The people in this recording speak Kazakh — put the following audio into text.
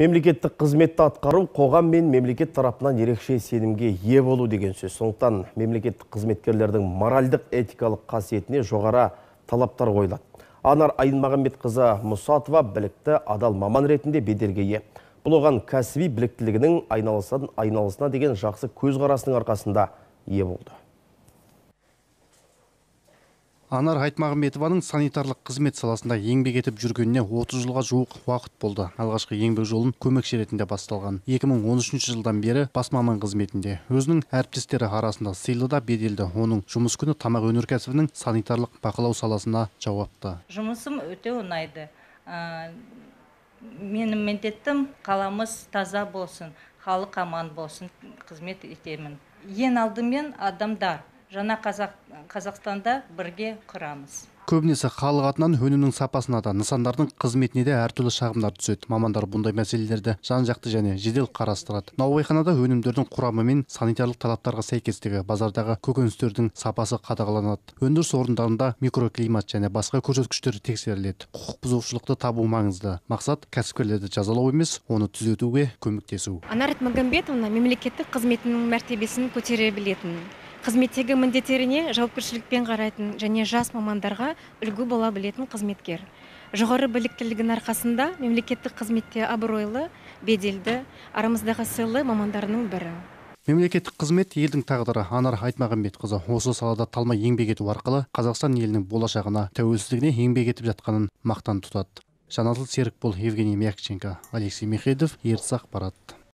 Мемлекеттік қызметті атқару қоғам мен мемлекет тарапынан ерекше сенімге ие болу деген сөз. Сондықтан мемлекеттік қызметкерлердің моральдық этикалық қасиетіне жоғары талаптар қойылады. Анар Айынмағамбетқызы Мұсатова білікті адал маман ретінде беделге ие. Бұл оған кәсіби біліктілігінің айналысына деген жақсы көзқарасының арқасында ие болды. Анар Айтмағамбетованың санитарлық қызмет саласында еңбек етіп жүргеніне 30 жылға жуық уақыт болды. Алғашқы еңбек жолын көмекші ретінде басталған. 2013 жылдан бері бас маман қызметінде. Өзінің әріптестері арасында сыйлы да беделді. Оның жұмыс күні тамақ өнеркәсібінің санитарлық бақылау саласына жауапты. Жұмысым өте ұнайды. Менің міндетім қаламыз таза болсын, халық аман болсын, қызмет етемін. Ең алдымен адамдар. Жаңа Қазақстанда бірге құрамыз. Көбінесе халық атынан өнімнің сапасына да, нысандардың қызметіне де әртүрлі шағымдар түседі. Мамандар бұндай мәселелерді жан-жақты және жедел қарастырады. Наубайханада өнімдердің құрамы мен санитарлық талаптарға сәйкестігі, базардағы көкөністердің сапасы қадағаланады. Өндіріс орындарында микроклимат және басқа көрсеткіштер тексеріледі. Құқық бұзушылықты табу маңызды. Мақсат кәсіпкерлерді жазалау емес, оны түзетуге көмектесу. Анар Айтмағамбетовна мемлекеттік қызметінің мәртебесін көтере білетін, қызметтегі міндеттеріне жауапкершілікпен қарайтын және жас мамандарға үлгі бола білетін қызметкер. Жоғары біліктілігінің арқасында мемлекеттік қызметте абыройлы, беделді, арамыздағы сыйлы мамандарының бірі. Мемлекеттік қызмет елдің тағдыры. Анар Айтмағамбетқызы осы салада талмай еңбек ету арқылы Қазақстан елінің болашағына, тәуелсіздігіне еңбек етіп жатқанын мақтан тұтады. Жанатыл Серікбол, Евгений Мякченко, Алексей Михедов, Ертіс ақпарат.